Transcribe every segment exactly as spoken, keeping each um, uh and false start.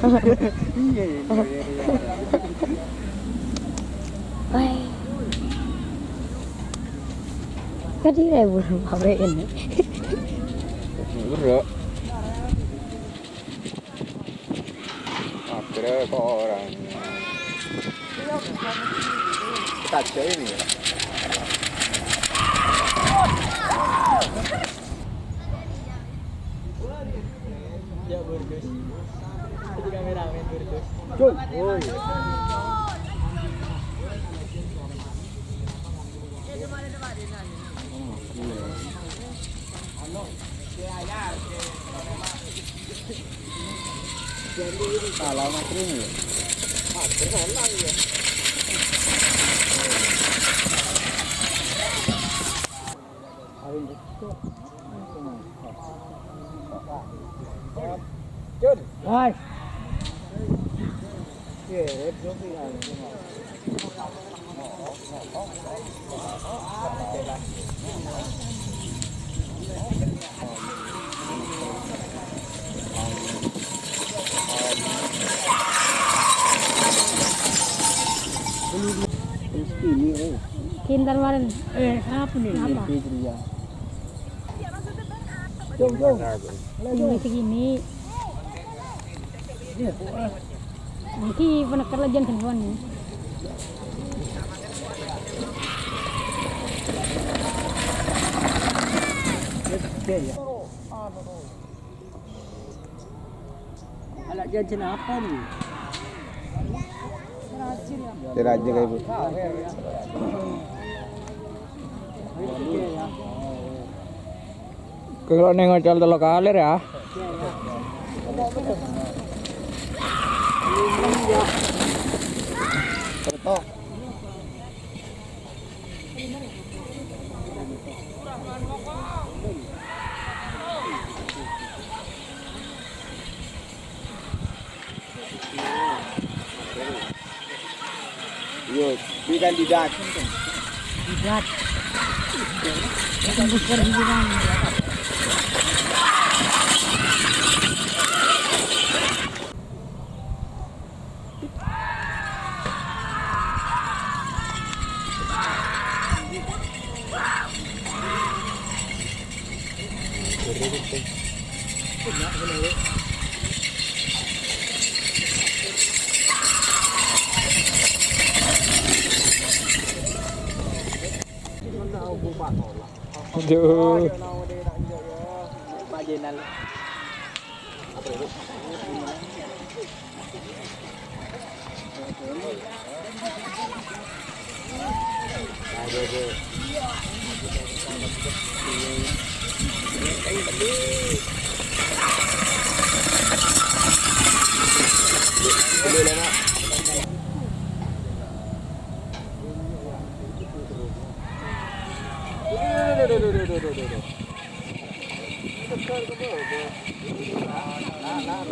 Iyâ, iyâ, iyâ, iyâ. Wah. Kadhi rèbut pabrik ini. Bro. Akhirnya kok orang. Kita aja ini ya. Ya, burdus. Jadi kameramen burdus. Jun, woi. Salah Mas Rini ya? Jun. Mas. Kintan maren. Eh, apa nih? Apa? Ini segini. Iki peneker lagi yang sentuhan nih. Ala jajan apa nih? Diraja kayak ibu. Kalau neng ngocol telu kali ya. Betul. Yo, di kandidat. Kandidat. Bukan booster hiburan. Aduh. Pak Jenal.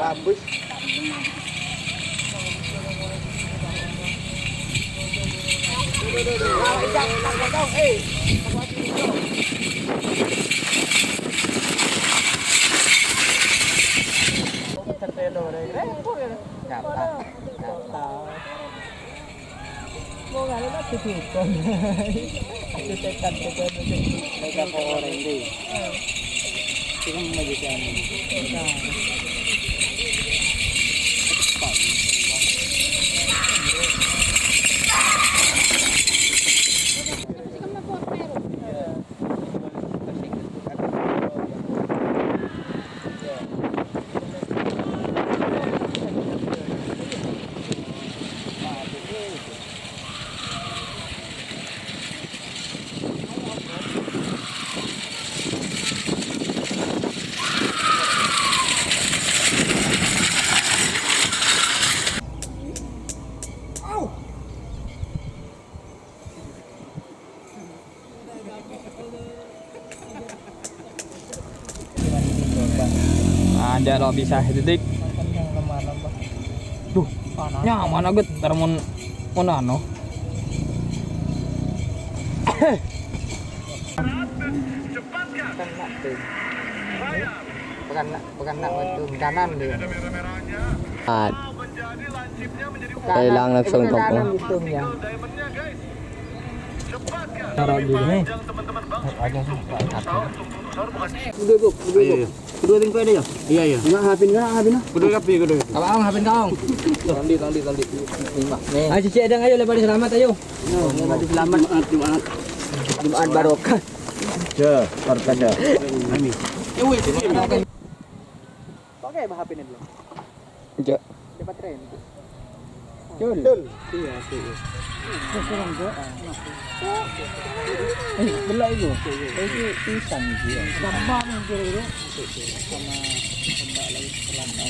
Bagus. Nyata, nyata. Wong anu kan dudukan. Itu tekad, tekad, tekad. Mereka kok orang itu. Itu kan menjadi anu. Nah. Anjay, lo bisa detik. Duh, nyaman aget, ntar mon, mon anu. Kena tuh. Bukan, bukan nak waktu kanan dia. Hilang langsung topnya. Taruh dulu nih. Duduk, duduk, duduk. Ayo, ayo. Kedua tingkat ada ya? Iya, iya. Enggak, hapin, enggak, hapin, ah. Kedua kapi, kedua. Abang, hapin, Kang. Tadi, tadi, tadi. Nih. Ayo, Cici, Adang, ayo, lepas selamat, ayo. Nah, lepas selamat. Jumat, Jumat. Jumat barokah. Ya, barokah, ya. Amin. Ya, wes, ini. Pakai hapin dulu. Enggak. Dapat tren. Cul. Cul. Iya, iya. Terus orang gua. Eh, belak itu. Itu pisang itu ya. Gampang itu, Bro. Sama ombak laut selatan.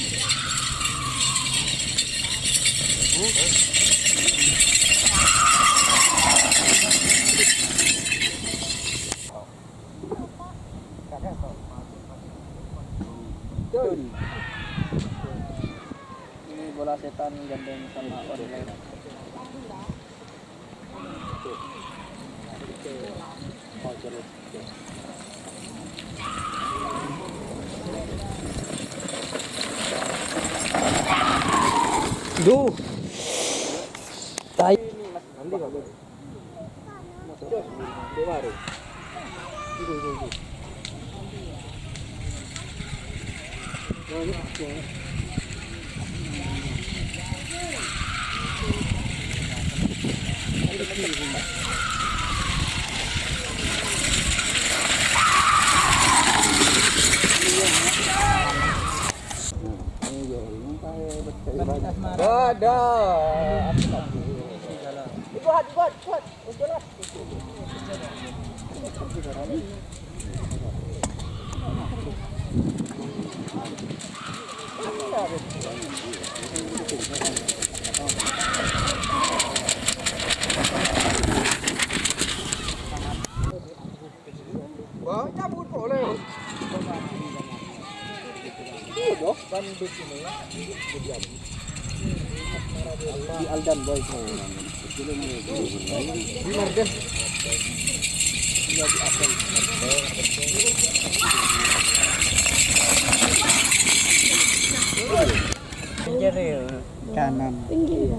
Cul. Ini bola setan gandeng sama online. Oh, serius. Duh. Tai. Waduh. Kuat, kuat, kuat. Wah, cabut boleh. Iya, Dok. Kan di sini, ya. Di Aldan Boy. Di Marden. Iya, di Apel. Pinggir ya. Kanan. Pinggir.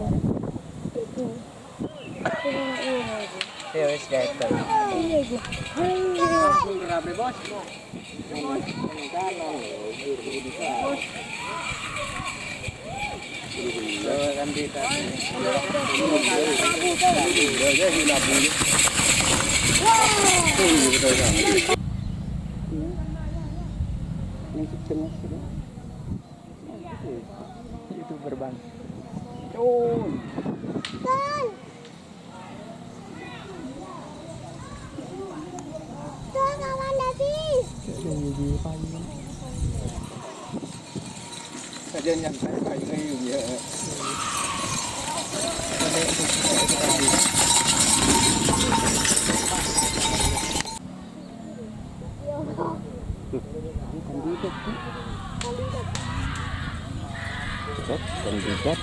Ya wis, kayak itu. Iya, iya. YouTuber, Bang. Cun. Tuh, kawan Nabi. Saja nyantai, payu, ya. Cek, kandidat.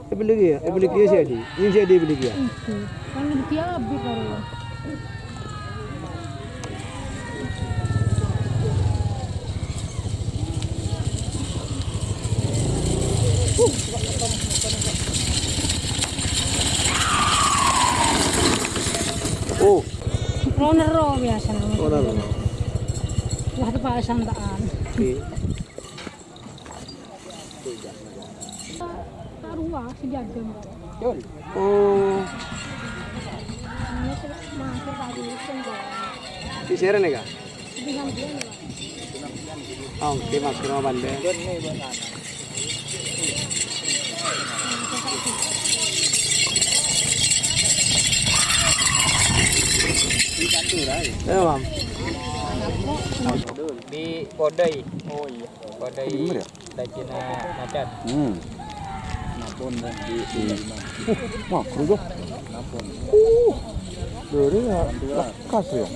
Ebelliya, ebelliya siya di. Ini siya di ebelliya. Kan dia habis baru. Oh. Roner ro biasa. Oh, roner. Wah, itu Pak Santaan. Oke. Sarua si Jajang, Pak. Dul. Oh. Ini sih, masih tadi itu, Pak. Di Seren ya, Kak? Di Sambian, Pak. Oh, oke, Mas, kenapa, Bang? Dul, ini buat sana. Masih tadi. Ayo, Mam. Bi' podai. Oh, iya. Podai. Bener, ya? Dagingnya macan. Hmm. Napon, di, di, hmm. Wah, kru, Dok. Napon. Uh, dari ya, lekas, ya.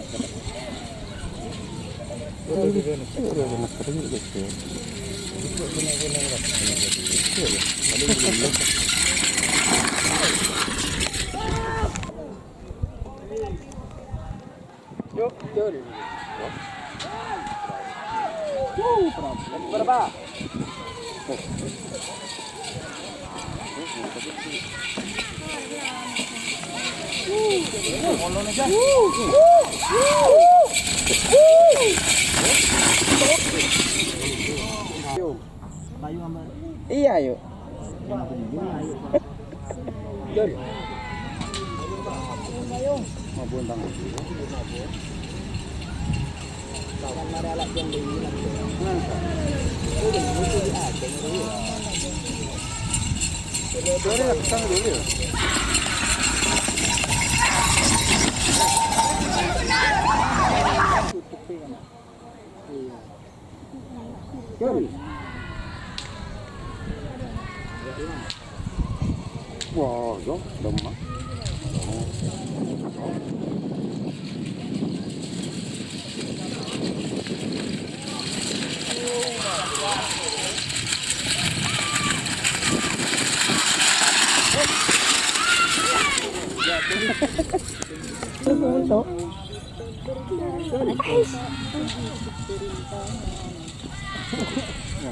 Iyâ, ayo. Wah, yo, demak.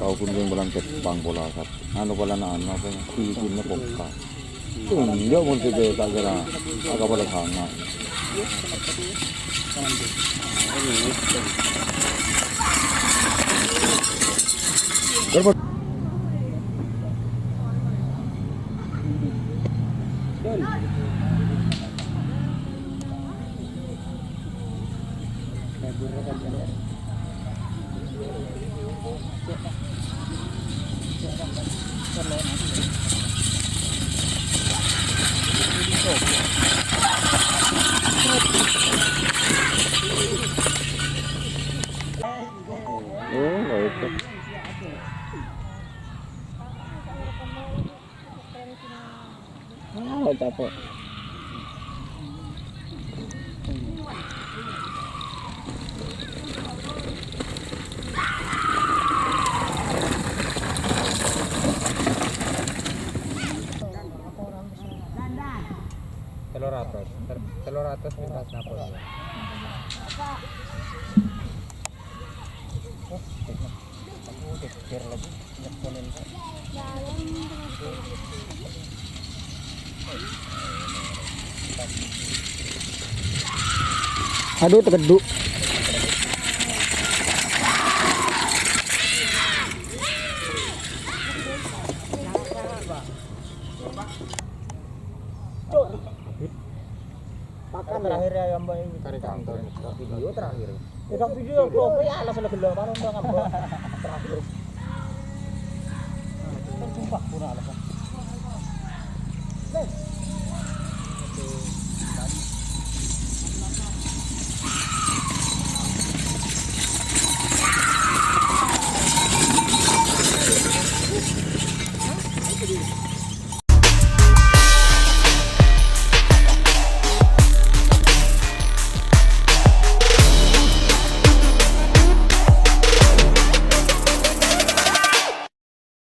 Tao ghun-ghun polana Jepang pola, Sat. Anu polana anu, apa ya? Filipina pongka. Enjâ' mon sè ta' kèra, agak pada sama. Oh, baik. Wow, capek. Telur ratus. Tel-, telur ratus pintas napa ya? Oh, geger lagi. Aduh, tekeduk. Pakan ya? Terakhir ya, Mbak, ini. Kari kantor. Video terakhir. Udah video, bro, ya, alas lah gelo, baru udah ngambek. Terakhir. Kan sumpah, pun alas. Nih.